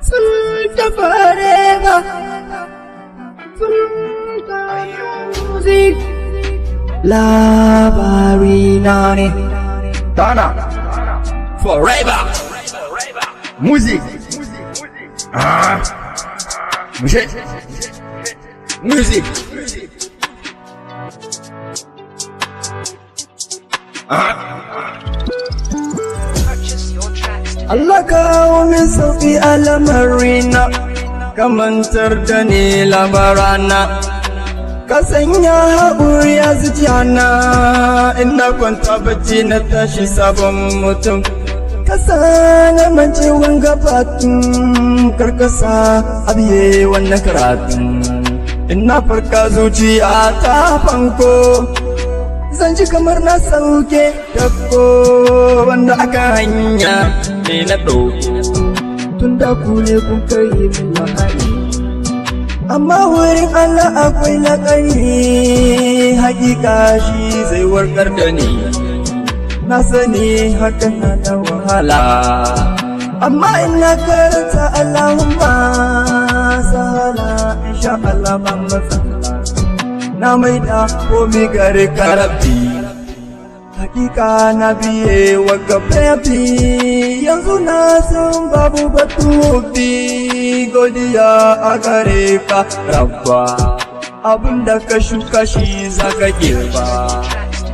Sultan Forever, Sultan Music. Labari na ne. Tana Forever Music. Ah. Mushe Music. Ah. Purchase your tracks today. Allah kawo min sauƙi a lamarina, kamantar da ni labarana. Ka sanya haƙuri a zuciyana, ina kwanta bacci na tashi sabon mutum. Ka sana mance wanga batun, karkasa abiye wannan karatun. Ina farka zuciya ta fanko, zan ji kamar na sauke dako wanda aka hanya ne na ɗauko. Tun da ku ne kun kai min lahani, amma wurin Allah akwai laƙani, hakika shi zai warkar da ni. Na sani hakan na da wahala, amma ina karanta Allahumma sahala, insha Allah ba matsala. Na maida komi gare ka Rabbi, hakika na biye wa baby, yanzu na san babu batu bi. Godiya a gare ka Rabba, abinda ka shuka shi zaka girba.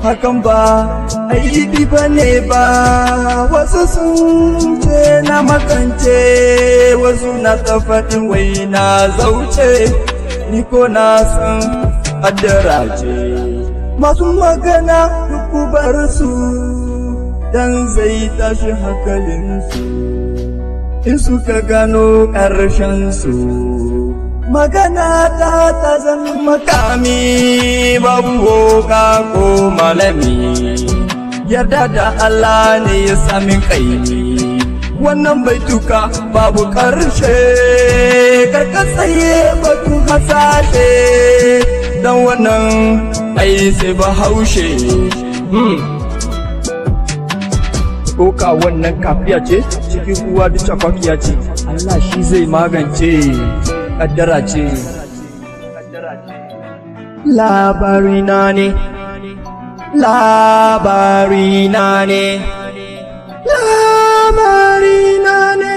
Hakan ba aibi ba ne ba, wasu sun ce na makance, wasu na ta faɗin wai na zauce. Ni ko na san addara ce, masu magana duk bar su, dan zai tashi hankalinsu in suka gano ƙarshen su. Magana ta ta zama makami, babu woka ko malami. Yarda da Allah ne ya sami kaimi, wannan baituka babu ƙarshe. Karka tsaye batun hasashe, don wannan ai sai bahaushe. Ɗoka wannan kafiya ce, cikin uwa duk cakwakiya ce. Allah shi zai magance, kaddara ce. Labarina ne, labarina ne, labarina ne.